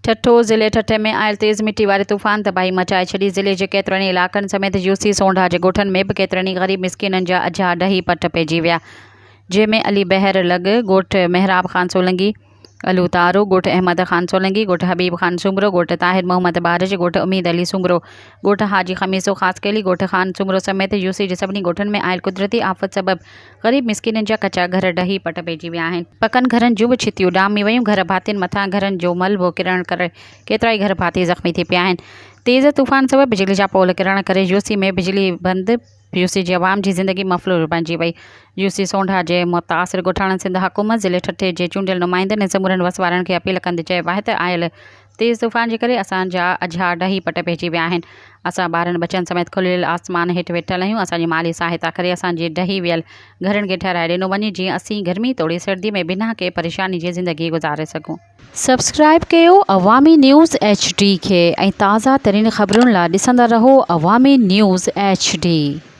ٺٽو، ضلعي ٺٽي ۾ آيل تيز مٽي واري طوفان تباهي مچائي ڇڏي، ضلعي جي ڪيترن ئي علائقن سميت يوسي سونڍا جي ڳوٺن ۾ به ڪيترن ئي غريب مسڪينن جا اجها ڊهي پٽ پئجي ويا، جنهن ۾ علي بحر لڳ ڳوٺ محراب خان سولنگي، علو تارو، ڳوٺ احمد خان سولنگي، ڳوٺ حبيب خان سومرو، ڳوٺ طاهر محمد ٻارج، ڳوٺ اميد علي سومرو، ڳوٺ حاجي خميسو خاصخيلي، ڳوٺ خان سومرو سميت يوسي جي سڀني ڳوٺن ۾ آيل قدرتي آفت سبب غريب مسڪينن جا ڪچا گهر ڊهي پٽ پئجي ويا آهن. پڪن گهرن جون به ڇتيون اڏامي ويون، گهر ڀاتين مٿان گهرن جو ملبو ڪرڻ ڪري ڪيترائي گهر ڀاتي زخمي ٿي پيا آهن. تيز طوفان سبب بجلي جا پول ڪرڻ ڪري يوسي ۾ بجلي بند، يوسي جي عوام جي زندگي مفلور بڻجي وئي. يوسي سونڍا جي متاثر ڳوٺاڻن سنڌ حڪومت، ضلعي ٺٽي جي چونڊيل نمائندن ۽ سمورن وس وارن کي اپيل ڪندي چيو آهي ته آيل تيز طوفان جي ڪري اسان جا اجها ڊهي پٽ پئجي ويا آهن. اسان ٻارن ٻچن سميت کليل آسمان هيٺ ويٺل آهيون. اسان جي مالي سهائتا ڪري اسان جي ڊهي ويل گهرن کي ٺهرائي ڏنو وڃي جيئن اسين گرمي توڙي سردي ۾ بنا ڪنهن پريشاني جي زندگي گذاري سگهون. سبسڪرائيب ڪيو عوامي نيوز ايڇ ڊي کي ۽ تازه ترين خبرن لا ڏسندا رهو عوامي نيوز ايڇ ڊي.